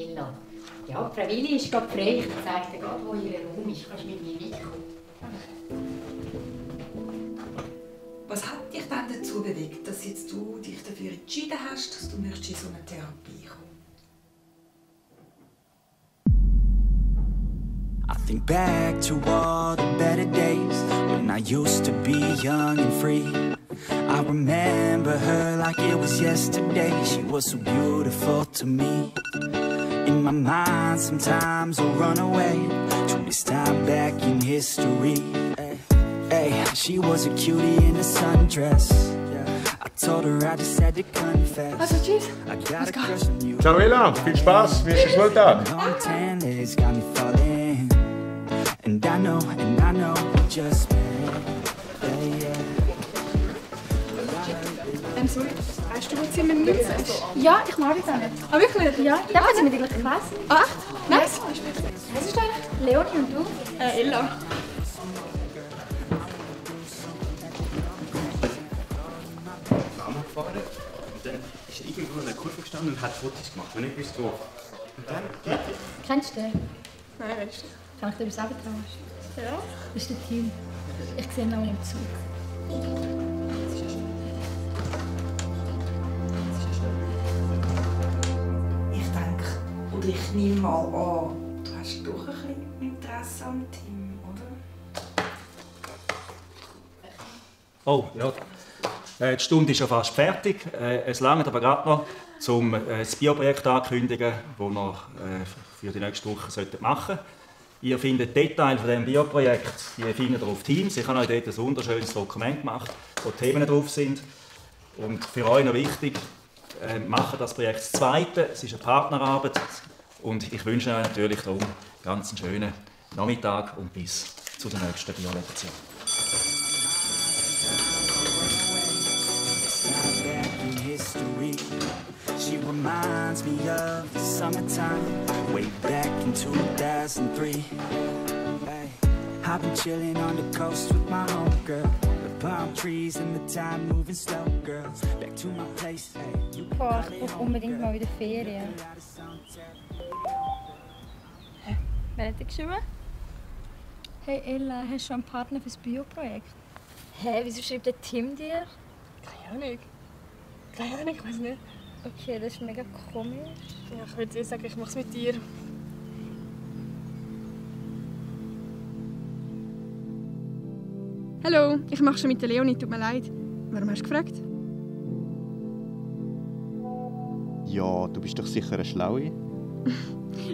Ella. Ja, Frau Willi ist gerade frei. Ich zeige dir gerade, wo ihr Raum ist. Kannst du mit mir mitkommen? Was hat dich dann dazu bewegt, dass jetzt du dich dafür entschieden hast, dass du in so eine Therapie kommst? I think back to all the better days when I used to be young and free. I remember her like it was yesterday. She was so beautiful to me. In my mind sometimes I'll run away to this time back in history. Hey, she was a cutie in a sundress. I told her I just had to confess. Also tschüss. I got a crush on you. Ciao Ella, viel Spaß, wie ist der Schultag? Long tan legs got me falling. And I know we just met. Sorry, weißt du, wo sie mit mir sind? Ja, ich mag es auch nicht. Ah, wirklich? Ja, dann haben sie mir die gleiche Klasse. Ah, echt? Nice. Was ist deine? Leonie und du? Ella. Rahmen gefahren und dann ist er irgendwo in der Kurve gestanden und hat Fotos gemacht, wenn ich wusste wo. Und dann Kennst du den? Nein, wer ist der? Kann ich dir etwas sagen? Ja. Das ist der Tim. Ich sehe ihn auch im Zug. Ich denke, oder ich nehme mal an, du hast doch ein bisschen Interesse an Tim, oder? Oh, ja. Die Stunde ist schon fast fertig. Es langt aber gerade noch, um das Bioprojekt ankündigen, das wir für die nächste Woche machen sollten. Ihr findet Details von diesem Bioprojekt, die findet ihr auf Teams. Ich habe euch dort ein wunderschönes Dokument gemacht, wo Themen drauf sind. Und für euch noch wichtig, machen das Projekt das zweite. Es ist eine Partnerarbeit. Und ich wünsche euch natürlich darum ganz einen schönen Nachmittag und bis zu der nächsten Bio-Lektion. She reminds me of the summertime, way back in 2003. Hey, I've been chilling on the coast with my homegirl. The palm trees and the time moving slow, girls. Back to my place. Hey, you Boah, ich brauche unbedingt mal wieder Ferien. Wer hat dir geschrieben? Hey Ella, hast du schon einen Partner fürs Bioprojekt? Hä, wieso schreibt der Tim dir? Keine Ahnung. Keine Ahnung, ich weiß nicht. Okay, das ist mega komisch. Ja, ich würde sagen, ich mache es mit dir. Hallo, ich mache schon mit der Leonie, tut mir leid. Warum hast du gefragt? Ja, du bist doch sicher eine Schlaue.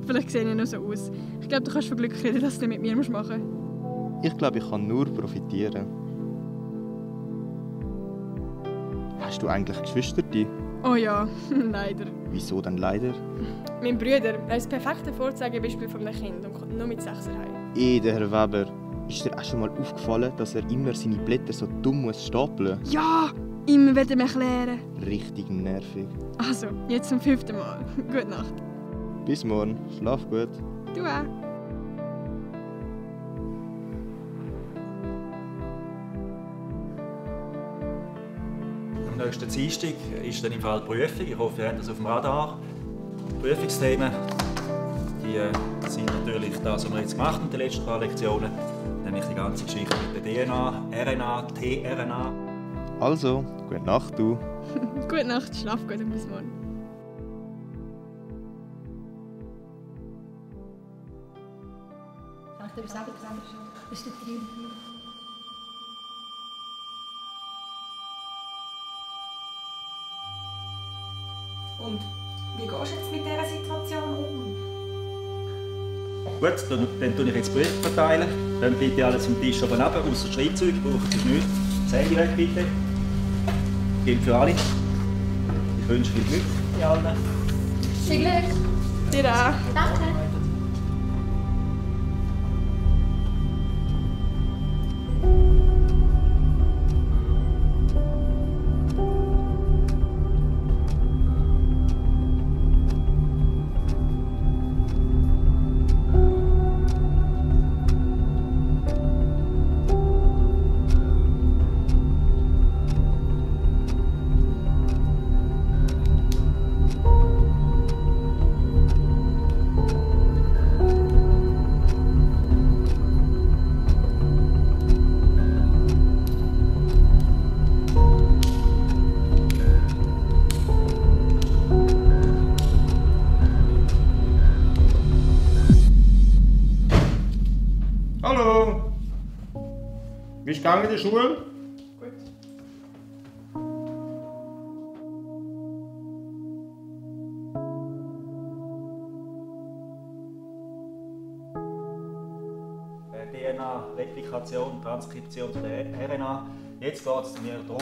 Vielleicht sehe ich nur so aus. Ich glaube, du kannst von Glück reden, dass du nicht mit mir machen musst. Ich glaube, ich kann nur profitieren. Hast du eigentlich Geschwister? Oh ja, leider. Wieso denn leider? Mein Bruder, er ist das perfekte Vorzeigebeispiel von einem Kind und kommt nur mit 6er heim. Der Herr Weber. Ist dir auch schon mal aufgefallen, dass er immer seine Blätter so dumm muss stapeln? Ja, immer wird er mir erklären. Richtig nervig. Also, jetzt zum 5. Mal. Gute Nacht. Bis morgen. Schlaf gut. Du auch. Am nächsten Dienstag ist dann im Fall die Prüfung. Ich hoffe, ihr habt das auf dem Radar. Die Prüfungsthemen die sind natürlich das, was wir jetzt gemacht haben in den letzten paar Lektionen. Nämlich die ganze Geschichte mit der DNA, RNA, tRNA. Also, gute Nacht, du. Gute Nacht, schlaf gut und bis morgen. Kann ich dir etwas sagen? Das ist der Tim. Und wie gehst du jetzt mit dieser Situation um? Gut, dann tue ich jetzt Briefe verteilen. Dann bitte alles vom Tisch oben runter, außer Schreibzeug, braucht ihr nicht. Das Handy weg bitte. Gilt für alle. Ich wünsche viel Glück bei allen. Viel Glück. Dir auch. Danke. Wie ist es gegangen in der Schule? Gut. DNA-Replikation, Transkription von der RNA. Jetzt geht es mir darum,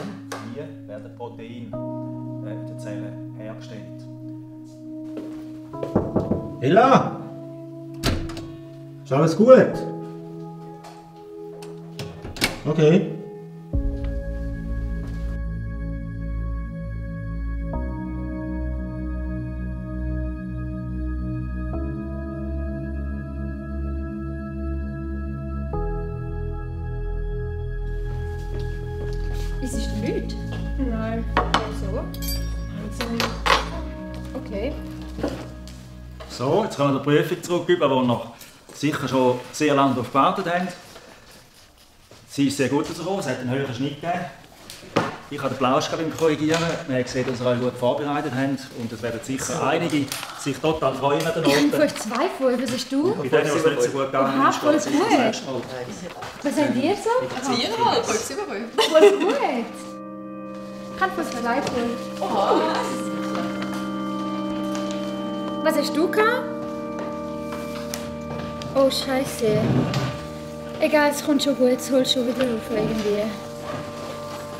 wie werden Proteine in den Zellen hergestellt. Ella! Ist alles gut? Okay. Ist es blöd? Nein. So? Okay. So, jetzt können wir die Prüfung zurückgeben, die wir sicher schon sehr lange darauf gewartet haben. Sie ist sehr gut rausgekommen, es hat einen höheren Schnitt gegeben. Ich habe den Plausch beim Korrigieren. Man hat gesehen, dass wir euch gut vorbereitet haben. Und es werden sicher einige sich total freuen an den Ich Noten. habe 2 von, was hast du? Bei denen, was nicht so gut gegangen Aha, ist, voll geht es gut. das nächste Mal. Was habt ihr so? 4,5, 7,5. Voll gut. Ich kann von 2 voll. Oh, Was hast du gehabt? Oh, Scheiße. Egal, es kommt schon gut, es holt schon wieder auf irgendwie.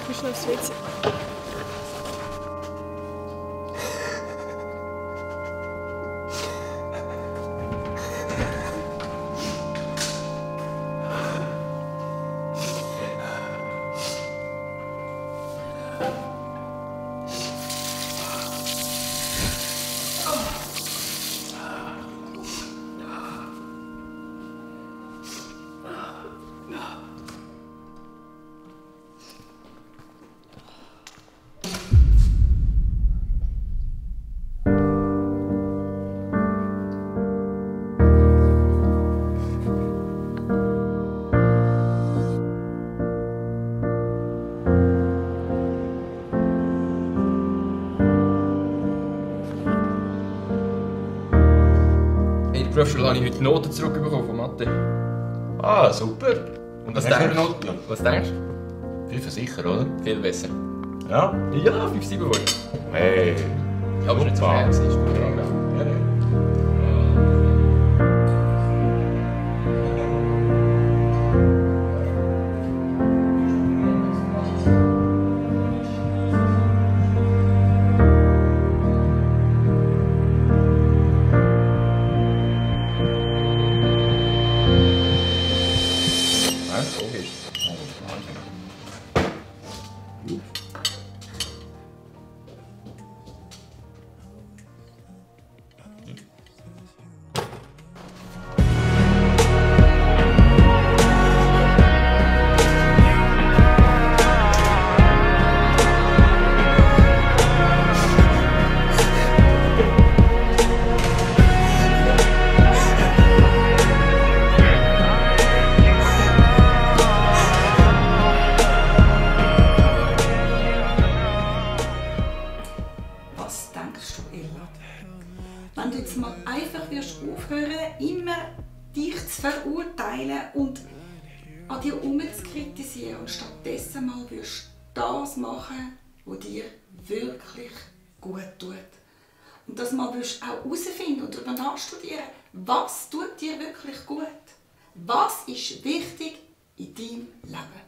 Ich schnell aufs WC. In der Berufsschule habe ich heute Noten zurückbekommen von Mathe. Ah, super. Und Was hast du denkst Noten? du? Was denkst du? Viel sicher, oder? Viel besser. Ja? Ja, 5,7 geworden. Hey. Ja, aber es war nicht so schwer. Es ist gut gegangen. Ja, ja. Ja, logisch. Was denkst du, Ella? Wenn du jetzt mal einfach wirst aufhören, immer dich zu verurteilen und an dir herumzukritisieren und stattdessen mal wirst das machen, was dir wirklich gut tut. Und das mal wirst auch herausfinden und darüber nachstudieren, was tut dir wirklich gut? Was ist wichtig in deinem Leben?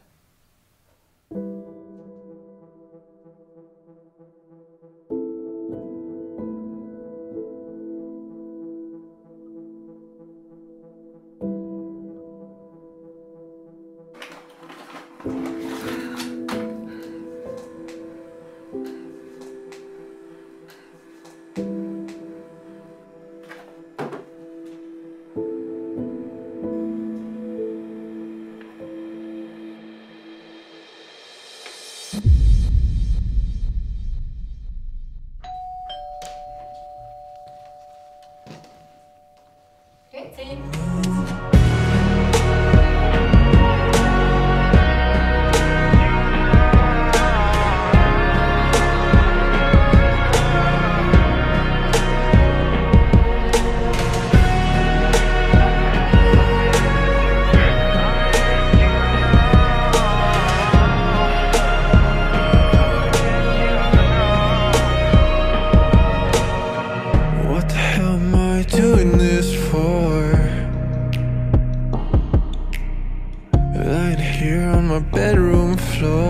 doing this for? Lying here on my bedroom floor.